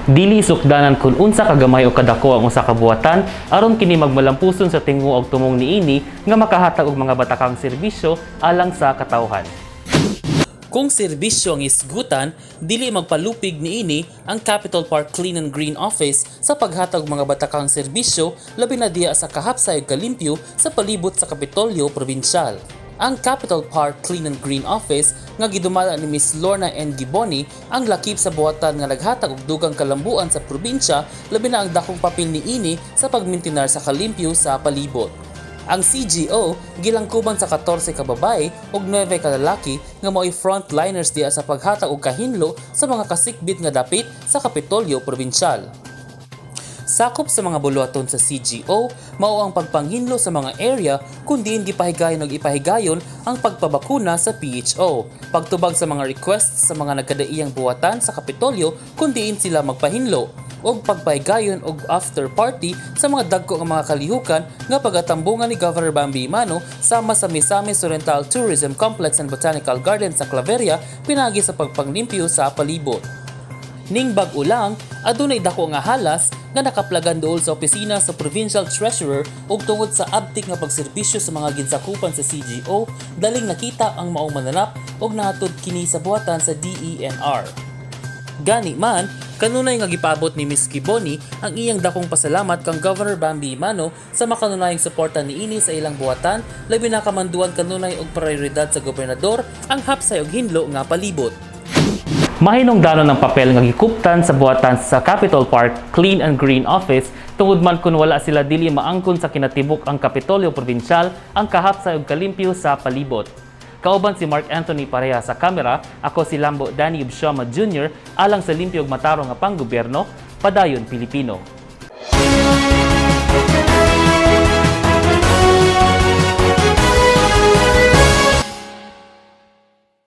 Dili sukdanan kung unsa kagamay o kadako ang usa ka buhatan aron kini magmalampuson sa tinguha og tumong niini nga makahatag og mga batakang serbisyo alang sa katawhan. Kung serbisyo ang isgutan, dili magpalupig niini ang Capitol Park Clean and Green Office sa paghatag og mga batakang serbisyo, labi na diya sa kahapsay ug kalimpyo sa palibot sa Kapitolyo Probinsyal. Ang Capitol Park Clean and Green Office nga gidumala ni Miss Lorna N. Giboni ang lakip sa buhatan nga naghatag og dugang kalambuan sa probinsya, labi na ang dakong papel niini sa pagmintinar sa kalimpyo sa palibot. Ang CGO gilangkuban sa 14 ka babae ug 9 ka lalaki nga mao'y frontliners diya sa paghatag og kahinlo sa mga kasikbit nga dapit sa Kapitolyo Probinsyal. Sakop sa mga buluhaton sa CGO mao ang pagpanghinlo sa mga area kung diin gipahigayon og ipahigayon ang pagpabakuna sa PHO, pagtubag sa mga requests sa mga nagkadaiyang buhatan sa Kapitolyo kung diin sila magpahinlo, ug pagpahigayon og after party sa mga dagko nga mga kalihukan nga pagatambungan ni Governor Bambi Emano, sama sa Misamis Oriental Tourism Complex and Botanical Garden sa Claveria, pinagi sa pagpanglimpyo sa palibot. Ning bag-o lang, adunay dako nga halas nga nakaplagan duol sa opisina sa Provincial Treasurer, ug tungod sa abtik nga pagserbisyo sa mga ginsakupan sa CGO, daling nakita ang maong mananap ug nahatod kini sa buhatan sa DENR. Gani man, kanunay nga gipaabot ni Miss Giboni ang iyang dakong pasalamat kang Governor Bambi Emano sa makanunayang suporta niini sa ilang buhatan, labi na kamanduan kanunay og prioridad sa gobernador ang hapsay og hinlo nga palibot. Mahinungdanon ang papel nga gikuptan sa buhatan sa Capitol Park Clean and Green Office tungod man kun wala sila, dili maangkon sa kinatibuk ang Kapitolyo Probinsyal ang kahapsay ug kalimpyo sa palibot. Kauban si Mark Anthony Pareha sa kamera, ako si Lambo Danny Ubsioma Jr. alang sa limpyo ug matarong nga panggobyerno, padayon, Pilipino.